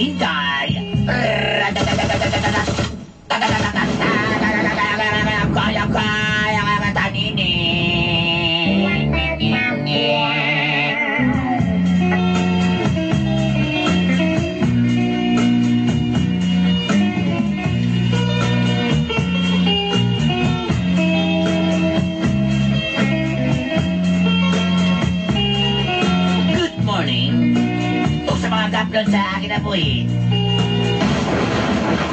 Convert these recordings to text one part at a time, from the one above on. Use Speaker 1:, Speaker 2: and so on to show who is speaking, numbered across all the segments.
Speaker 1: Inday. Good morning. O sa mga gaplon sa akin na buhi.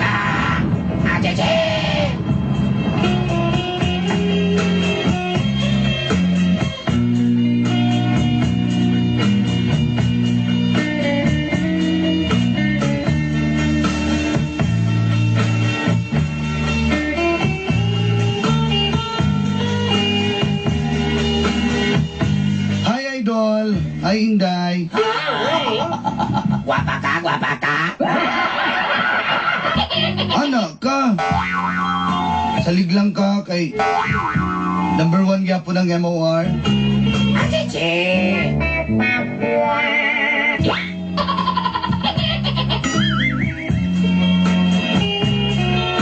Speaker 1: Ah! Ah, che,
Speaker 2: Hi, Idol! Hi, Inday!
Speaker 1: Hi! Guwapa ka, guwapa ka.
Speaker 2: Ana ka! Salig lang ka kay number 1 gyapon ang MOR.
Speaker 1: Ah, che,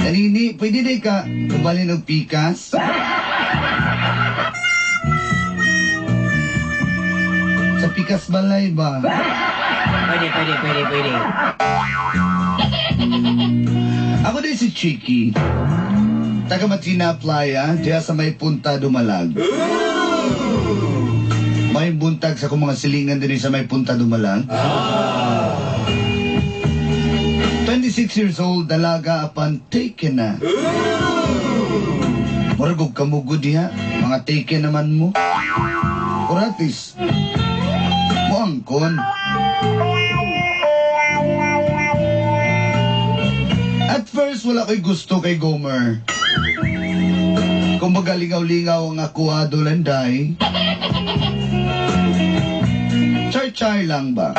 Speaker 2: Kanini, pwede di ka kubalin og pikas? Sa pikas balay ba?
Speaker 1: Pwede, pwede, pwede, pwede.
Speaker 2: Ako din si Chiki. Taga Matina Playa, diya sa may Punta Dumalag. May buntag sa akong mga silingan din sa may Punta Dumalag. 26 years old, dalaga apan taken na. Murag og kamugod diha, mga taken naman mo. Kuratis. Moangkon. At first, wala ko'y gusto kay Gomer. Kung magalingaw-lingaw ang ako adolanday. Char-char lang ba?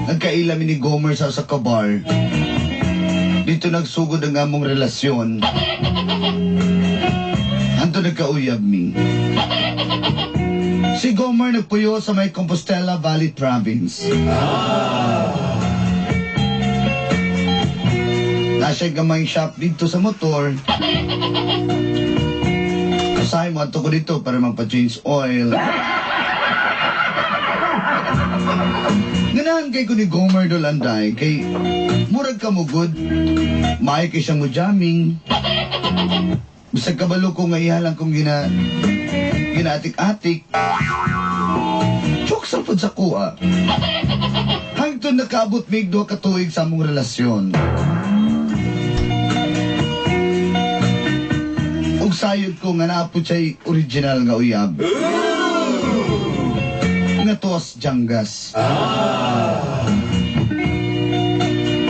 Speaker 2: Nagkaila mi ni Gomer sa usa ka bar. Dito nagsugod ang among relasyon. Anto nagkauyab mi. Si Gomer nagpuyo sa may Compostela Valley Province. Nasa gamay shop dito sa motor. Usahay mo, ato ko dito para magpa-change oil. Ganahan kay ko ni Gomer Dolanday, kay murag ka mo good. Maay kay siya mo jamming. Bisag kabalo ko nga iha lang kong ginaatik-atik. Chok sa pud sa kuha. Hangtod nakaabot mig duha ka tuig sa among relasyon. Ug sayod ko nga naapod siya'y original nga uyab. Nga tuwas janggas.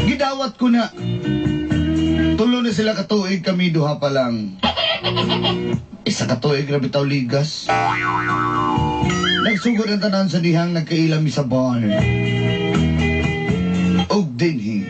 Speaker 2: Gidawat ko na. Tulo na sila katuig, kami duha pa lang. Isa katuig, grabe taw ligas. Nagsugod ang tanan sa dihang nagkaila mi sa bar. Og dinhi.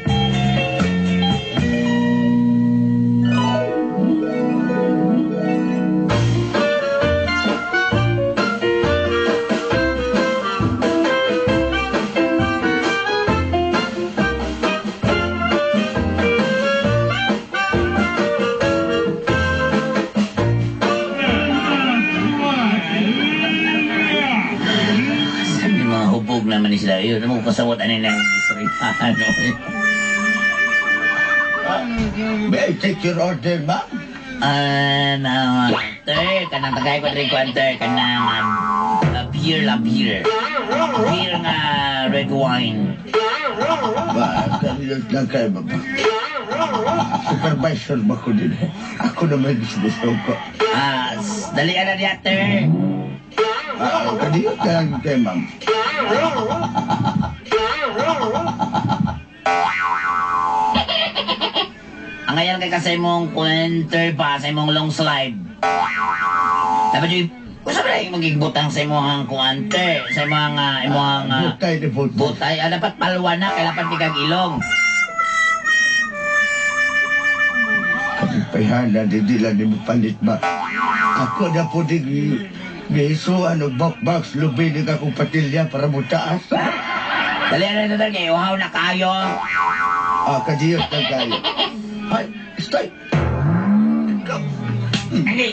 Speaker 1: Saan yung mga hubog naman ni sila? Yun, mo pasawat ani ng istoryahan.
Speaker 3: May I take your order, ma'am?
Speaker 1: Ah, na, ter, kanang tagay ko drink ko, ter, kanang beer lang, beer. Beer nga red wine.
Speaker 3: Ba, kanilot lang kayo, ma'am. Supervisor ba ko din? Ako naman business ko.
Speaker 1: Ah, dali na diya, ter.
Speaker 3: Ah, kanilot na lang kayo, ma'am.
Speaker 1: Ang ngayon kay kasi mong kwenter pa sa imong long slide. Dapat yung usa ba yung magigbutang sa imong kuanter, sa imong imong
Speaker 3: Butay ni butay.
Speaker 1: Butay, dapat palwa na kay dapat kag ilong.
Speaker 3: Kapipayhana, di lang di mo palit ba? Ako na po di gihisuan og box lubi ni akong patilya para mo taas.
Speaker 1: Dali na ito, kay uhaw na kayo.
Speaker 3: Ah, kadiyot lang kayo. Ay, stay. Ikaw.
Speaker 1: Hindi.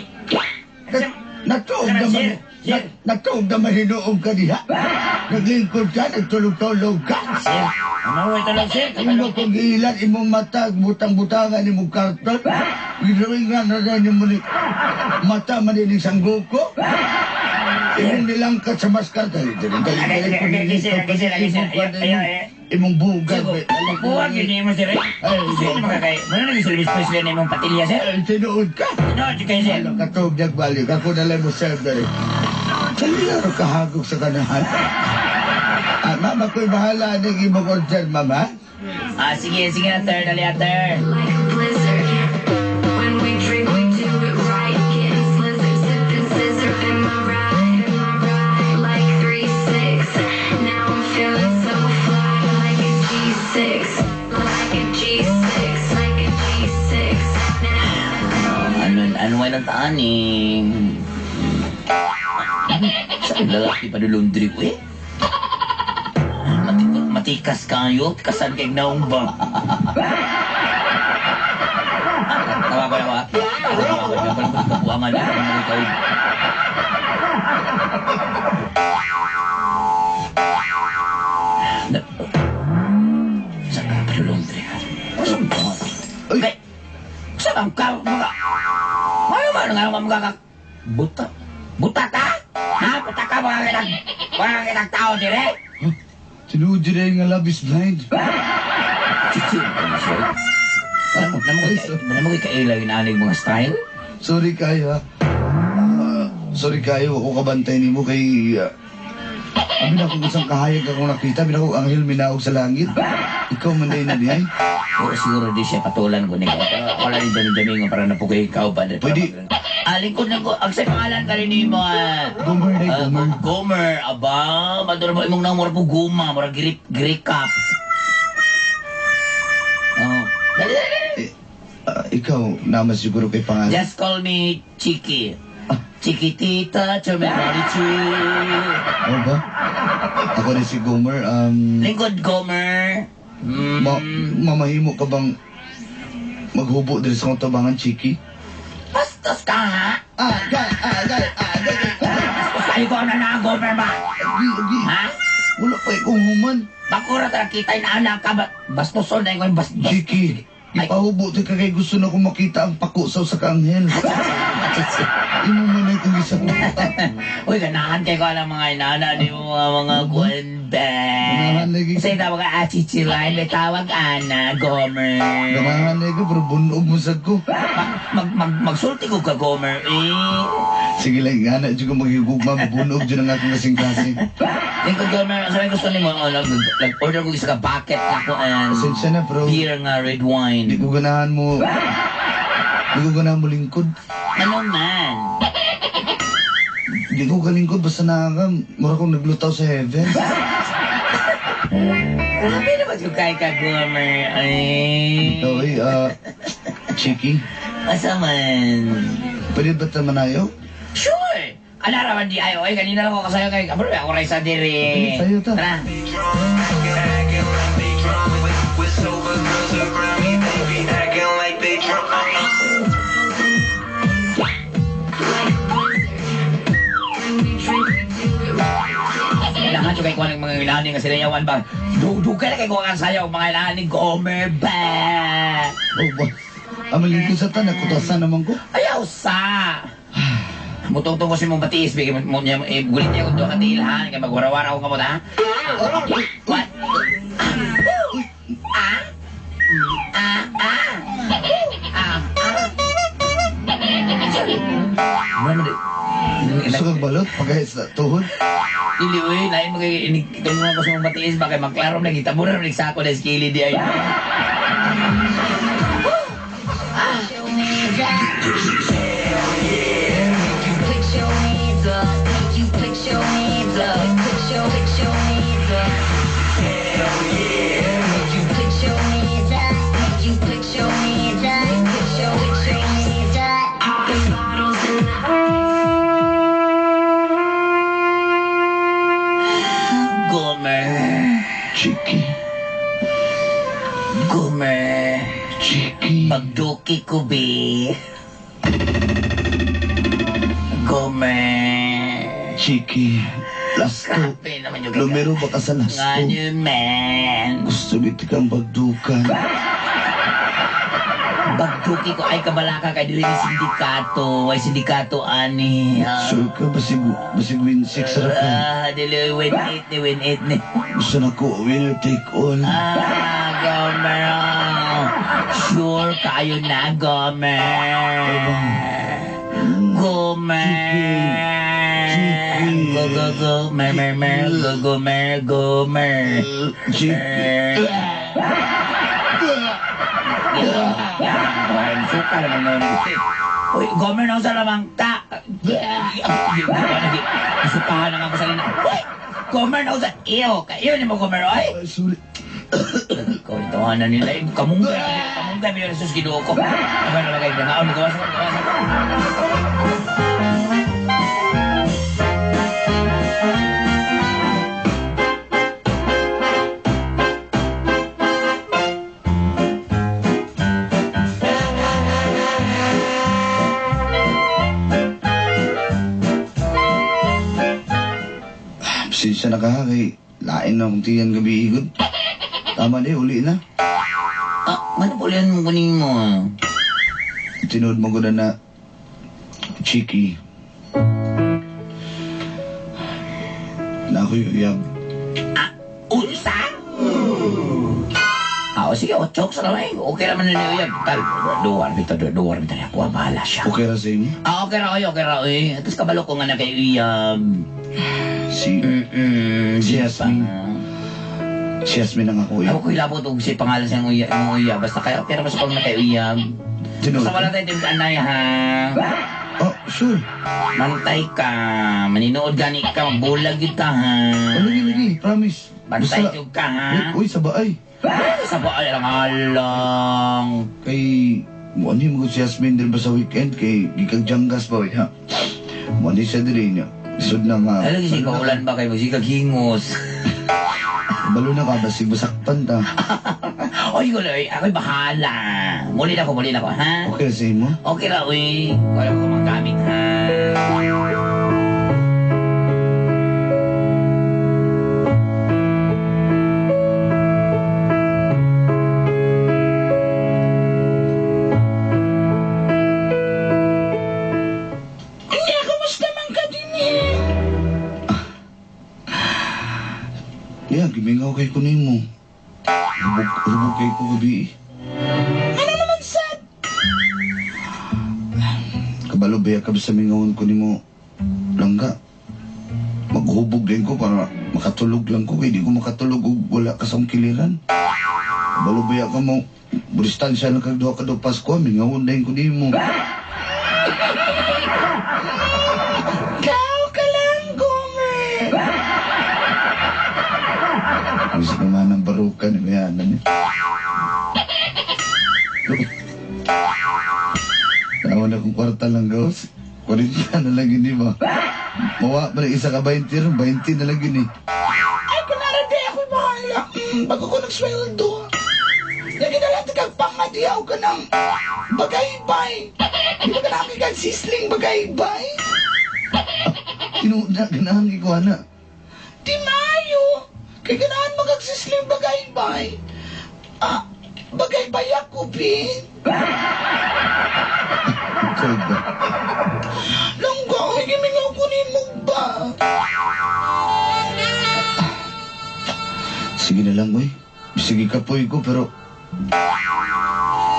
Speaker 3: Natuog naman.
Speaker 1: Sir, sir.
Speaker 3: Natuog naman hinuog ka diha. Naglingkod ka, nagtulog-tulog ka.
Speaker 1: Sir, ano ito lang, sir?
Speaker 3: Imo kong giilan, imong mata, butang-butangan imong karton. Gidrawing nga na rin mo ni mata man din sangguko. Imong nilangkat sa maskar. Dali, dali, dali, dali.
Speaker 1: Okay, sir, okay, sir, okay, sir. Ayaw, ayaw, ayaw.
Speaker 3: Imong bugag.
Speaker 1: Buwag yun mo, sir.
Speaker 3: Ay,
Speaker 1: Sir, mga kay, ano naging service president na imong patilya, sir?
Speaker 3: Ay, tinuod ka.
Speaker 1: No, kay sir.
Speaker 3: Ano, katog nagbalik. Ako na lang mo serve dali. Dali na kahagok sa kanahan. Ah, mama ko'y bahala ng imong order, mama.
Speaker 1: Ah, sige, sige na, sir. Dali, sir.
Speaker 4: Like a blizzard. When we drink, we do it right. Getting slizzard, sipping scissor in my ride, in my ride. Like 3-6. Now I'm feeling so fly, like a G6, like a G6, like a G6. Now.
Speaker 1: Ano, ano ay ng taan eh? Sa lalaki pa laundry ko eh. Matikas kayo, tikasan kay naong ba? Tawa ko na ba? Tawa ko na ba? Kabuangan na. Ikaw. Saan ka pa laundry? Saan ka?
Speaker 3: Uy,
Speaker 1: Saan ka? Mga... Ano man nga mga ka... Buta. Buta ka? Ha? Buta ka mga kitang tao dire?
Speaker 3: Tinuod yun nga love is blind.
Speaker 1: Chichi. Namo kay kaila ginanig mga style?
Speaker 3: Sorry kayo ha. Ah, sorry kayo, ako kabantay nimo kay abi na kung isang kahayag akong nakita, abi na kung anghel minaog sa langit. Ikaw man din na diay.
Speaker 1: Oo, siguro di siya patulan ko niko. Pero ako lang yung dami-dami nga para napugay ikaw ba?
Speaker 3: Pwede.
Speaker 1: Alin ko na ko, ang sa pangalan ka rin nimo ah.
Speaker 3: Gomer day,
Speaker 1: Ah,
Speaker 3: Gomer.
Speaker 1: Gomer, aba, maduro mo imong nang mura po guma, mura grip, grip cup. Oh. Dali, dali, dali.
Speaker 3: Eh, ah, ikaw naman siguro kay pangalan.
Speaker 1: Just call me Chiki. Chiquitita, Chumerichu.
Speaker 3: Ano ba? Ako rin si Gomer.
Speaker 1: Lingkod, Gomer.
Speaker 3: Mamahimo ka bang maghubo diri sa akong tabangan, Chiki?
Speaker 1: Bastos ka, ha?
Speaker 3: Ah, gay, ah, gay, ah, gay.
Speaker 1: Bastos kayo ko na na, Gomer ba?
Speaker 3: Agi, agi.
Speaker 1: Ha?
Speaker 3: Wala pa ikong human.
Speaker 1: Bakura tara kita na anak ka ba? Bastoson na yung bas... bas
Speaker 3: Chiki, ipahubo ti ka kay gusto na ko makita ang pako sa usa ka anghel. Imo man ay kung isa ko.
Speaker 1: Uy, ganahan kayo ko alam mga inana di mo mga kwente.
Speaker 3: Ganahan lagi.
Speaker 1: Kasi tawag ka, ah, chichilain, may tawag, ana, Gomer.
Speaker 3: Gamahan na ko, pero bunog mo sad ko.
Speaker 1: Magsulti ko ka, Gomer, eh.
Speaker 3: Sige lang, ana, dyan ko maghigugma, mabunog dyan ang akong kasing-kasing.
Speaker 1: Lingkod, Gomer, sabi gusto nimo, oh, nag-order ko isa ka bucket ako and
Speaker 3: Pasensya na, pero
Speaker 1: beer nga red wine.
Speaker 3: di ko ganahan mo, di ko ganahan mo lingkod.
Speaker 1: Ano man?
Speaker 3: Di ko galingkod, basta nakaka, mura kong naglutaw sa heaven.
Speaker 1: Grabe naman yung kay ka, Gomer. Ay.
Speaker 3: Okay, Chiki,
Speaker 1: Asa man?
Speaker 3: pwede ba ta manayo?
Speaker 1: Sure! Ala raman di ayo, ay kanina lang ako kasayo kay Abro, ako rin sa diri.
Speaker 3: Sayo ta.
Speaker 1: Tara.
Speaker 5: Acting like they drunk with sober girls around me. They be acting like they drunk.
Speaker 4: Like a blizzard. When we drink, we do it right.
Speaker 1: Kailangan kay kuha ng mga ilani nga sila yawan ba? Dugay na kay kuha kang sayaw mga ilani Gomer ba?
Speaker 3: Oh, ba? Ang malingkod sa tanak, kutasan naman ko.
Speaker 1: Ayaw sa! Mutungtong ko si mong batiis, bigay mo niya, eh, gulit niya kung doon ka tiilhan, kaya magwarawara ako kamot, ha? What? Ah? Ah? Ah? Ah? Ah? Ano di?
Speaker 3: Gusto kang balot? Pagay sa tuhod?
Speaker 1: Dili, uy, lain mo kay itulungan ko sa mong batiis, baka magklaro na kita mura na sako na skili di ay.
Speaker 4: Put your hands up, make you put your hands up, put your hands up. Make you put your hands up, make you put your hands up, put your hands up. Popping bottles in the
Speaker 1: Gomer.
Speaker 2: Chiki.
Speaker 1: Gomer.
Speaker 2: Chiki.
Speaker 1: Pagduki ko, be. Gomer.
Speaker 2: Chiki. Lasto.
Speaker 1: Grabe naman yung
Speaker 2: Lumero ba ka sa lasto?
Speaker 1: Nga nyo, man.
Speaker 2: Gusto giti kang bagdukan.
Speaker 1: Bagduki ko ay kabalaka kay dili ni sindikato. Ay sindikato ani. Ah.
Speaker 2: Sure ka, basig, basig win 6 ra ka.
Speaker 1: Ah, dili win 8 ni win 8 ni.
Speaker 2: Gusto na ko, winner take all.
Speaker 1: Ah, Gomer. Oh. Sure kayo na, Gomer. Gomer.
Speaker 2: Chiki.
Speaker 1: Go, go, go. Mer, mer, mer. Go, go, mer, Gomer.
Speaker 2: Chiki.
Speaker 1: Suka naman nun. Uy, Gomer na sa lamang ta. Isukahan na nga ko sa lina. Uy, Gomer na sa iyo. Kayo ni mo, Gomer, oy.
Speaker 2: Ay, sorry.
Speaker 1: Ikaw ito na nila. Kamunggay, kamunggay, may Jesus Ginoo ko. Ano na kayo? Nangaon, gawas ko, gawas ko.
Speaker 2: Pasensya na ka ha, kay lain na akong tiyan gabi igod. Tama na eh, uli na.
Speaker 1: Ah, ano po yan mo kunin mo?
Speaker 2: Tinuod mo ko na na, Chiki. Na ako yung uyab.
Speaker 1: Ah, unsa? Ah, o sige, o chokes na lang. Okay naman na niya. Tal, duwar bitaw, duwar bitaw. Ako, bahala siya.
Speaker 2: Okay ra sa imo?
Speaker 1: Ah, okay ra, oy, okay ra, oy. Tapos kabalo ko nga na kay uyab.
Speaker 2: Si, Si Yasmin. Si Yasmin ang ako
Speaker 1: Ako
Speaker 2: uyab.
Speaker 1: ko hilabot og si pangalan siyang uyab, imong uyab. Basta kaya okay ra ba sa pag na kay uyab.
Speaker 2: Tinuod?
Speaker 1: Basta wala tayo anay ha.
Speaker 2: Oh, sure.
Speaker 1: Mantay ka. Maninood gani ka. Magbulag kita ha.
Speaker 2: Oh, lagi, lagi. Promise.
Speaker 1: Bantay
Speaker 2: Basta-
Speaker 1: jud ka ha.
Speaker 2: Uy, uy, sa baay.
Speaker 1: Ay, sa baay lang alang.
Speaker 2: Kay, mo ano yung si Yasmin din ba sa weekend? Kay, gikag janggas ba, uy, ha? Mo ano siya dili niya. Isod na nga.
Speaker 1: Ay, lagi siya kaulan ba kayo? Magsika hingos.
Speaker 2: Balo na ka, basig basaktan ta.
Speaker 1: Oy, guloy. Ako'y bahala. Muli na ako, ha?
Speaker 2: Okay sa imo?
Speaker 1: Okay ra, uy. Wala ko magamit, ha?
Speaker 3: Kanya, kumusta man ka din eh?
Speaker 2: Yeah, gimingaw kay ko nimo. Hubog, hubog kay ko gabi.
Speaker 3: Ano naman sad?
Speaker 2: Kabalo ba ka sa mingawon ko nimo langga. Maghubog din ko para makatulog lang ko kay di ko makatulog og wala ka sa akong kiliran. Kabalo ba ka mo distansya lang kag duha ka do Pasko, mingawon din ko nimo.
Speaker 3: Ikaw ka lang, Gomer.
Speaker 2: Gusto naman ang barukan ni Mayanan niya. Tawa na kung kwarta lang gawas. 40 na lang yun, di ba? Mawa pa na isa ka 20 ron, 20 na lang yun eh.
Speaker 3: Ay, kunara di ako'y bahala. Bago ko nagsweldo. Lagi na lang kag pangadiyaw ka ng bagay-bay. Di ba ka nakikag sisling bagay-bay?
Speaker 2: Tinuod na, ganahan kay kuha na.
Speaker 3: Di maayo. Kay ganahan magagsisling bagay-bay. Ah, bagay-bay ako, Bin.
Speaker 2: Ikaw ba?
Speaker 3: Langga, ay gimingaw ko ni mo ba?
Speaker 2: Sige na lang, oy. Sige kapoy ko, pero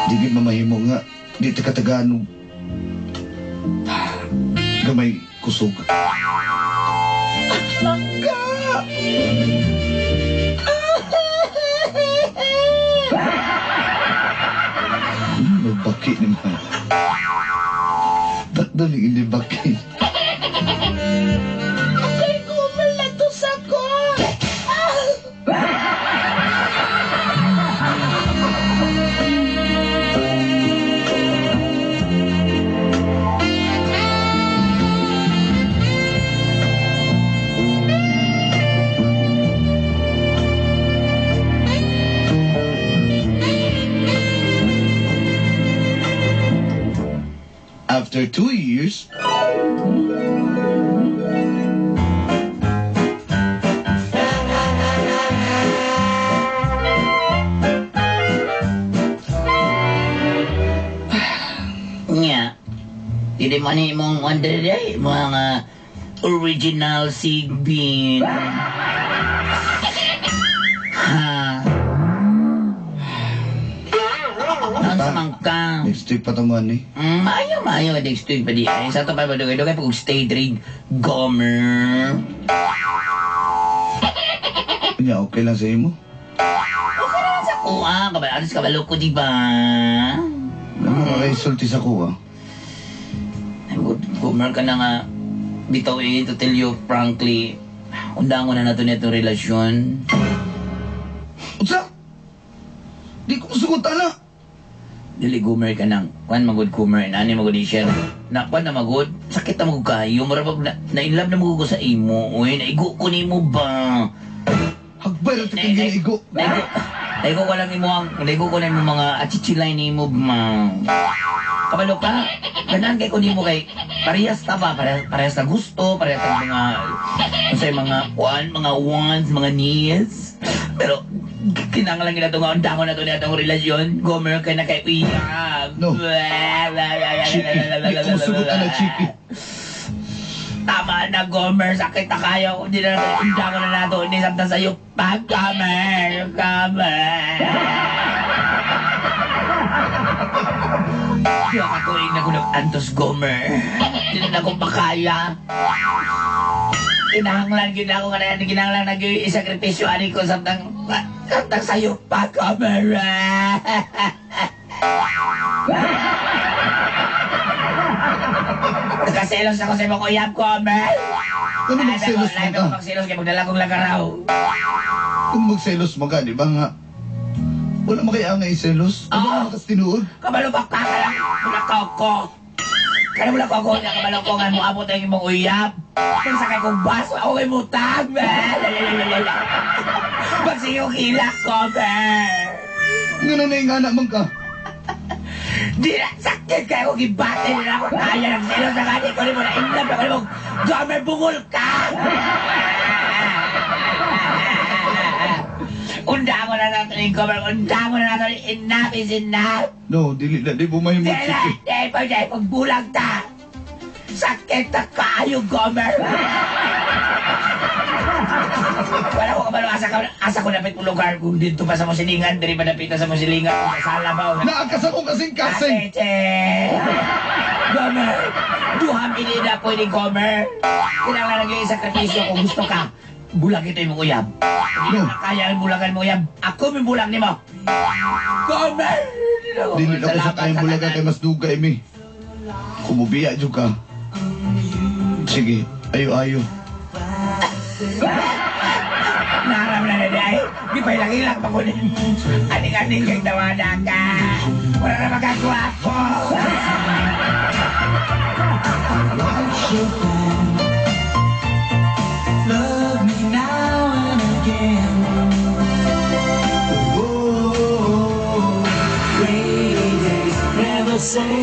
Speaker 2: di gid mamahimo nga. Di ta katagaan og gamay kusog.
Speaker 3: Langga!
Speaker 2: Magbaki ni mga. Takdo ni hindi baki.
Speaker 3: Akay Gomer na to sa ko. Ah!
Speaker 2: After 2 years,
Speaker 1: Nya. Dili man imong wonder day, mga original sigbin. Ha. Naon sa man ka?
Speaker 2: Next week pa tama ni.
Speaker 1: Maayo, maayo. Next week pa di. Ay, sa ito pa, madugay-dugay pag stay trade gomer.
Speaker 2: Nya, okay lang sa imo.
Speaker 1: Okay naman sa kuha. Kabalo, alis kabalo ko, di ba?
Speaker 2: Ano ka kay sulti sa kuha?
Speaker 1: Ay, gomer ka na nga. Bitaw eh, to tell you frankly, undangon na nato nitong relasyon.
Speaker 2: Unsa? Di ko musugot ana.
Speaker 1: Dili gomer ka nang, kwan magud gomer, nani magud siya. Na kwan na magud, sakit na magud kayo, mura pag na, na in love na magud ko sa imo, uy, naigo ko nimo ba?
Speaker 2: Hagbay ra ta kang ginaigo.
Speaker 1: Naigo, naigo ko lang imo ang, naigo ko lang imo mga achichilay nimo ma. Kabalo ka, ganahan kay ko nimo kay parehas ta ba, parehas, parehas na gusto, parehas ta mga, unsay mga kwan, mga wants, mga needs. Pero kinahanglan gid nato nga undangon na to ni atong relasyon. Gomer ka na kay uyab.
Speaker 2: No. Chiki, di ko musugot ana, Chiki.
Speaker 1: Tama na, Gomer. Sakit na kayo. Hindi na natin, undangon na nato. Hindi samtang sa'yo. Pag Gomer, Gomer. Di ako tuig na kunog antos, Gomer. Hindi na akong makaya. Kinahanglan gyud ako nga na kinahanglan na gyud isakripisyo ani ko samtang sayo pa, Gomer. Nagkaselos ako sa imong uyab, Gomer.
Speaker 2: Ano magselos
Speaker 1: man
Speaker 2: man ka?
Speaker 1: Magselos kay magdala kong lagaraw.
Speaker 2: Kung magselos man ka, di ba nga? Wala man kaya nga iselos? Ano
Speaker 1: Ah.
Speaker 2: ka makas tinuod?
Speaker 1: Kabalo ba ka ka lang? Wala ka ko. Kaya wala ko ako niya kabalo ko nga moabot ang imong uyab. Kung sakay kong baso, ako kay mutag. Magsige ko kilak ko, be.
Speaker 2: Nga na naingana man ka.
Speaker 1: Di na sakit kayo kong gibate. Di na ako kaya ng selos na kani ko nimo na in love ako nimo. Gomer, bungol ka! Unda mo na natin yung Gomer. Unda mo na natin. Enough is enough.
Speaker 2: No, dili na, di mo mahimot,
Speaker 1: Di na,
Speaker 2: Chiki.
Speaker 1: di pa, di pagbulag ta. Sakit na kaayo, Gomer. Wala ko kabalo, asa ko dapit mo lugar kung dito pa sa Musilingan, diri pa dapita sa Musilingan, kung sa sala ba o
Speaker 2: Naa ka sa akong kasing-kasing.
Speaker 1: Ate, Gomer, duha pinida pwede, Gomer. Kinahanglan lang yung sakripisyo kung gusto ka. Bulag ito yung uyab. Hindi
Speaker 2: No.
Speaker 1: na kaya ang bulagan mo uyab. Ako may bulag nimo. Gomer!
Speaker 2: Dili na ko sa kayang bulaga kay mas dugay mi. Kumubiya jud ka. Sige, ayo-ayo.
Speaker 1: Naram na na ay. Di pa ilang-ilang pa kunin. Aning-aning kay tawada ka. Wala na magkagwapo.
Speaker 5: Love me now and again. Whoa, rainy days never say.